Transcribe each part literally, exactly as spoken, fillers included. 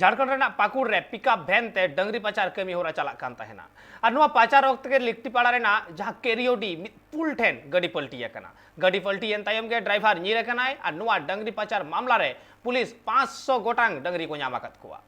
ᱡᱷᱟᱲᱠᱷᱚᱸᱰ ᱨᱮᱱᱟᱜ ᱯᱟᱹᱠᱩᱲ ᱨᱮ ᱯᱤᱠᱟᱯ ᱵᱷᱮᱱ ᱛᱮ ᱰᱟᱹᱝᱨᱤ ᱯᱟᱪᱟᱨ ᱠᱟᱹᱢᱤ ᱦᱚᱨᱟ ᱪᱟᱞᱟᱜ ᱠᱟᱱ ᱛᱟᱦᱮᱱᱟ᱾ ᱟᱨ ᱱᱚᱣᱟ ᱯᱟᱪᱟᱨ ᱚᱠᱛᱮ ᱜᱮ ᱞᱤᱠᱴᱤᱯᱟᱲᱟ ᱨᱮᱱᱟᱜ ᱡᱟᱦᱟᱸ ᱠᱮᱨᱤᱭᱳᱰᱤ ᱢᱤᱫ ᱯᱩᱞ ᱴᱷᱮᱱ ᱜᱟᱹᱰᱤ ᱯᱟᱹᱞᱴᱤ ᱟᱠᱟᱱᱟ᱾ ᱜᱟᱹᱰᱤ ᱯᱟᱹᱞᱴᱤ ᱮᱱ ᱛᱟᱭᱚᱢ ᱜᱮ ᱰᱨᱟᱭᱵᱷᱟᱨ ᱧᱤᱨ ᱟᱠᱟᱱᱟᱭ ᱟᱨ ᱱᱚᱣᱟ ᱰᱟᱹᱝᱨᱤ ᱯᱟᱪᱟᱨ ᱢᱟᱢᱞᱟ ᱨᱮ ᱯᱩᱞᱤᱥ ᱯᱟᱸᱪᱥᱚ ᱜᱚᱴᱟᱝ ᱰᱟᱹᱝᱨᱤ ᱠᱚ ᱧᱟᱢ ᱟᱠᱟᱫ ᱠᱚᱣᱟ᱾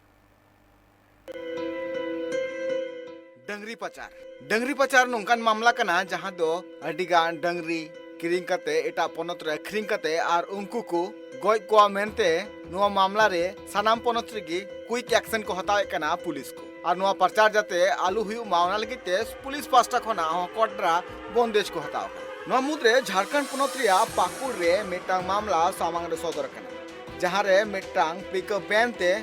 ᱰᱟᱹᱝᱨᱤ ᱯᱟᱪᱟᱨ᱾ ᱰᱟᱹᱝᱨᱤ ᱯᱟᱪᱟᱨ ᱱᱚᱝᱠᱟᱱ ᱢᱟᱢᱞᱟ ᱠᱟᱱᱟ, ᱡᱟᱦᱟᱸ ᱫᱚ ᱟᱹᱰᱤ ᱜᱟᱱ ᱰᱟᱹᱝᱨᱤ ᱠᱤᱨᱤᱧ ᱠᱟᱛᱮ ᱮᱴᱟᱜ ᱯᱚᱱᱚᱛ ᱨᱮ ᱟᱹᱠᱷᱨᱤᱧ ᱠᱟᱛᱮ ᱟᱨ ᱩᱱᱠᱩ ᱠᱚ ᱜᱚᱡ ᱠᱚᱣᱟ ᱢᱮᱱᱛᱮ ᱱᱚᱣᱟ ᱢᱟᱢᱞᱟ ᱨᱮ ᱥᱟᱱᱟᱢ ᱯᱚᱱᱚᱛ ᱨᱮᱜᱮ ᱠᱩᱭᱤᱠ ᱮᱠᱥᱮᱱ ᱠᱚ ᱦᱟᱛᱟᱣᱮᱫ ᱠᱟᱱᱟ ᱯᱩᱞᱤᱥ ᱠᱚ᱾ ᱟᱨ ᱱᱚᱣᱟ ᱯᱨᱚᱪᱟᱨ ᱡᱟᱛᱮ ᱟᱞᱚ ᱦᱩᱭᱩᱜ ᱢᱟ, ᱚᱱᱟ ᱞᱟᱹᱜᱤᱫ ᱛᱮ ᱯᱩᱞᱤᱥ ᱯᱟᱦᱴᱟ ᱠᱷᱚᱱᱟᱜ ᱦᱚᱸ ᱠᱚᱰᱨᱟ ᱵᱚᱱᱫᱮᱡ ᱠᱚ ᱦᱟᱛᱟᱣ ᱠᱟᱱᱟ᱾ ᱱᱚᱣᱟ ᱢᱩᱫᱽᱨᱮ ᱡᱷᱟᱲᱠᱷᱚᱸᱰ ᱯᱚᱱᱚᱛ ᱨᱮᱭᱟᱜ ᱯᱟᱹᱠᱩᱲ ᱨᱮ ᱢᱤᱫᱴᱟᱝ ᱢᱟᱢᱞᱟ ᱥᱟᱢᱟᱝ ᱨᱮ ᱥᱚᱫᱚᱨ ᱟᱠᱟᱱᱟ, ᱡᱟᱦᱟᱸ ᱨᱮ ᱢᱤᱫᱴᱟᱝ ᱯᱤᱠᱟᱯ ᱵᱷᱮᱱ ᱛᱮ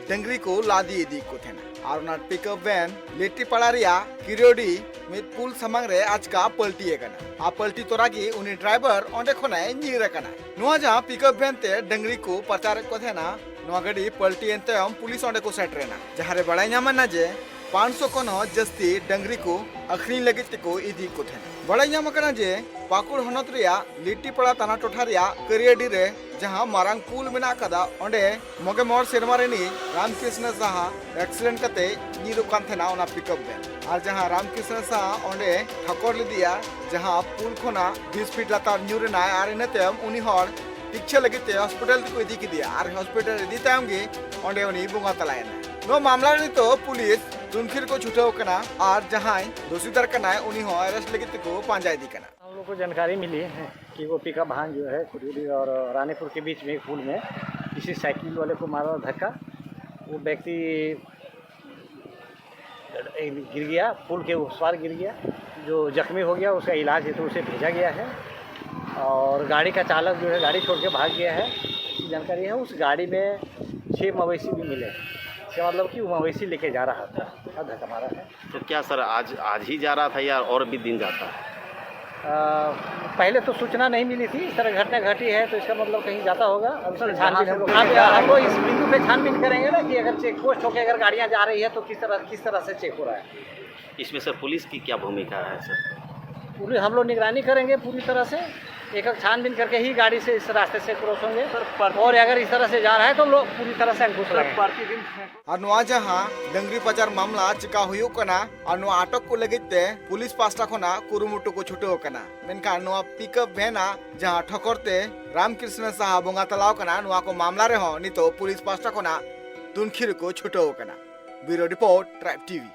ᱰᱟᱹᱝᱨᱤ ᱠᱚ ᱞᱟᱫᱮ ᱤᱫᱤᱭᱮᱫ ᱠᱚ ᱛᱟᱦᱮᱱᱟ᱾ ᱟᱨ ᱚᱱᱟ ᱯᱤᱠᱟᱯ ᱵᱷᱮᱱ ᱞᱤᱴᱤᱯᱟᱲᱟ ᱨᱮᱭᱟᱜ ᱠᱤᱨᱤᱭᱳᱰᱤ ᱢᱤᱫ ᱯᱩᱞ ᱥᱟᱢᱟᱝ ᱨᱮ ᱟᱪᱠᱟ ᱯᱟᱞᱴᱤ ᱟᱠᱟᱱᱟ᱾ ᱟᱨ ᱯᱟᱞᱴᱤ ᱛᱚᱨᱟ ᱜᱮ ᱩᱱᱤ ᱰᱨᱟᱭᱵᱷᱟᱨ ᱚᱸᱰᱮ ᱠᱷᱚᱱᱮ ᱧᱤᱨ ᱟᱠᱟᱱᱟ᱾ ᱱᱚᱣᱟ ᱡᱟᱦᱟᱸ ᱯᱤᱠᱟᱯ ᱵᱷᱮᱱ ᱛᱮ ᱰᱟᱹᱝᱨᱤ ᱠᱚ ᱯᱟᱪᱟᱨᱮᱫ ᱠᱚ ᱛᱟᱦᱮᱱᱟ, ᱱᱚᱣᱟ ᱜᱟᱹᱰᱤ ᱯᱟᱞᱴᱤ ᱮᱱ ᱛᱟᱭᱚᱢ ᱯᱩᱞᱤᱥ ᱚᱸᱰᱮ ᱠᱚ ᱥᱮᱴᱮᱨᱮᱱᱟ, ᱡᱟᱦᱟᱸ ᱨᱮ ᱵᱟᱲᱟᱭ ᱧᱟᱢ ᱮᱱᱟ ᱡᱮ ᱯᱟᱸᱪᱥᱚ ᱠᱷᱚᱱ ᱦᱚᱸ ᱡᱟᱹᱥᱛᱤ ᱰᱟᱹᱝᱨᱤ ᱠᱚ ᱟᱹᱠᱷᱨᱤᱧ ᱞᱟᱹᱜᱤᱫ ᱛᱮᱠᱚ ᱤᱫᱤᱭᱮᱫ ᱠᱚ ᱛᱟᱦᱮᱱᱟ᱾ ᱵᱟᱲᱟᱭ ᱧᱟᱢ ᱟᱠᱟᱱᱟ ᱡᱮ ᱯᱟᱹᱠᱩᱲ ᱦᱚᱱᱚᱛ ᱨᱮᱭᱟᱜ ᱞᱤᱴᱤᱯᱟᱲᱟ ᱛᱷᱟᱱᱟ ᱴᱚᱴᱷᱟ ᱨᱮᱭᱟᱜ ᱠᱟᱹᱨᱤᱭᱟᱹᱰᱤ ᱨᱮ ᱡᱟᱦᱟᱸ ᱢᱟᱨᱟᱝ ᱯᱩᱞ ᱢᱮᱱᱟᱜ ᱟᱠᱟᱫᱟ, ᱚᱸᱰᱮ ᱢᱚᱜᱮ ᱢᱚᱬ ᱥᱮᱨᱢᱟ ᱨᱤᱱᱤᱡ ᱨᱟᱢᱠᱨᱤᱥᱱᱟ ᱥᱟᱦᱟ ᱮᱠᱥᱤᱰᱮᱱᱴ ᱠᱟᱛᱮ ᱧᱤᱨᱚᱜ ᱠᱟᱱ ᱛᱟᱦᱮᱱᱟ ᱚᱱᱟ ᱯᱤᱠᱟᱯ ᱵᱷᱮᱱ᱾ ᱟᱨ ᱡᱟᱦᱟᱸ ᱨᱟᱢᱠᱨᱤᱥᱱᱟ ᱥᱟᱦᱟ ᱚᱸᱰᱮ ᱴᱷᱟᱠᱚᱨ ᱞᱮᱫᱮᱭᱟ, ᱡᱟᱦᱟᱸ ᱯᱩᱞ ᱠᱷᱚᱱᱟᱜ ᱵᱤᱥ ᱯᱷᱤᱴ ᱞᱟᱛᱟᱨ ᱧᱩᱨ ᱮᱱᱟᱭ, ᱟᱨ ᱤᱱᱟᱹ ᱛᱟᱭᱚᱢ ᱩᱱᱤ ᱦᱚᱲ ᱪᱤᱠᱤᱛᱥᱟ ᱞᱟᱹᱜᱤᱫ ᱛᱮ ᱦᱚᱥᱯᱤᱴᱟᱞ ᱛᱮᱠᱚ ᱤᱫᱤ ᱠᱮᱫᱮᱭᱟ᱾ ᱟᱨ ᱦᱚᱥᱯᱤᱴᱟᱞ ᱤᱫᱤ ᱛᱟᱭᱚᱢ ᱜᱮ ᱚᱸᱰᱮ ᱩᱱᱤ ᱵᱚᱸᱜᱟ ᱛᱟᱞᱟᱭᱮᱱᱟ᱾ ᱱᱚᱣᱟ ᱢᱟᱢᱞᱟ ᱨᱮ ᱱᱤᱛᱚᱜ ᱯᱩᱞᱤᱥ ᱛᱩᱱᱠᱷᱤ ᱨᱮᱠᱚ ᱪᱷᱩᱴᱟᱹᱣ ᱟᱠᱟᱱᱟ ᱟᱨ ᱡᱟᱦᱟᱸᱭ ᱫᱳᱥᱤᱫᱟᱨ ᱠᱟᱱᱟᱭ ᱩᱱᱤ ᱦᱚᱸ ᱟᱨᱮᱥᱴ ᱞᱟᱹᱜᱤᱫ ᱛᱮᱠᱚ ᱯᱟᱸᱡᱟ ᱤᱫᱤ ᱠᱟᱱᱟ᱾ हम लोग को जानकारी मिली है कि वो पिकअप वाहन जो है कुड़ीरी और रानीपुर के बीच में एक पुल में किसी साइकिल वाले को मारा धक्का। वो व्यक्ति गिर गया, पुल के उस पार गिर गया। जो जख्मी हो गया उसका इलाज हेतु उसे भेजा गया है और गाड़ी का चालक जो है गाड़ी छोड़ के भाग गया है। जानकारी है उस गाड़ी में छः मवेशी भी मिले हैं। इसका मतलब कि वो मवेशी लेके जा रहा था और धक्का मारा है। तो क्या सर, आज आज ही जा रहा था या और भी दिन जाता है? अ, पहले तो सूचना नहीं मिली थी इस तरह घटना घटी है, तो इसका मतलब कहीं जाता होगा। अब इसमें छानबीन हम लोग, अब हम लोग इस बिंदु पे छानबीन करेंगे ना कि अगर चेक पोस्ट होके अगर गाड़ियाँ जा रही है तो किस तरह किस तरह से चेक हो रहा है। इसमें सर पुलिस की क्या भूमिका है सर? पूरी हम लोग निगरानी करेंगे पूरी तरह से। एक एक छानबीन करके ही गाड़ी से इस रास्ते से क्रॉस होंगे। सर, पर- और अगर इस तरह से जा रहा है तो लोग पूरी तरह से अंकुश सर, लगेंगे। प्रतिदिन। ᱟᱨ ᱱᱚᱣᱟ ᱡᱟᱦᱟᱸ ᱰᱟᱹᱝᱨᱤ ᱯᱟᱪᱟᱨ ᱢᱟᱢᱞᱟ ᱪᱮᱠᱟ ᱦᱩᱭᱩᱜ ᱠᱟᱱᱟ ᱟᱨ ᱱᱚᱣᱟ ᱟᱴᱚᱠ ᱠᱚ ᱞᱟᱹᱜᱤᱫ ᱛᱮ ᱯᱩᱞᱤᱥ ᱯᱟᱥᱴᱟ ᱠᱷᱚᱱᱟᱜ ᱠᱩᱨᱩᱢᱩᱴᱩ ᱠᱚ ᱪᱷᱩᱴᱟᱹᱣ ᱟᱠᱟᱱᱟ᱾ ᱢᱮᱱᱠᱷᱟᱱ ᱱᱚᱣᱟ ᱯᱤᱠᱟᱯ ᱵᱷᱮᱱ ᱟᱜ ᱡᱟᱦᱟᱸ ᱴᱷᱚᱠᱚᱨ ᱛᱮ ᱨᱟᱢᱠᱨᱤᱥᱱᱟ ᱥᱟᱦᱟ ᱵᱚᱸᱜᱟ ᱛᱟᱞᱟᱣ ᱠᱟᱱᱟ, ᱱᱚᱣᱟ ᱠᱚ ᱢᱟᱢᱞᱟ ᱨᱮᱦᱚᱸ ᱱᱤᱛᱚᱜ ᱯᱩᱞᱤᱥ ᱯᱟᱥᱴᱟ ᱠᱷᱚᱱᱟᱜ ᱛᱩᱱᱠᱷᱤ ᱨᱮᱠᱚ ᱪᱷᱩᱴᱟᱹᱣ ᱟᱠᱟᱱᱟ᱾ ᱵᱤᱭᱩᱨᱳ ᱨᱤᱯᱳᱨᱴ, ᱴᱨᱟᱭᱤᱵᱽ ᱴᱤᱵᱷᱤ᱾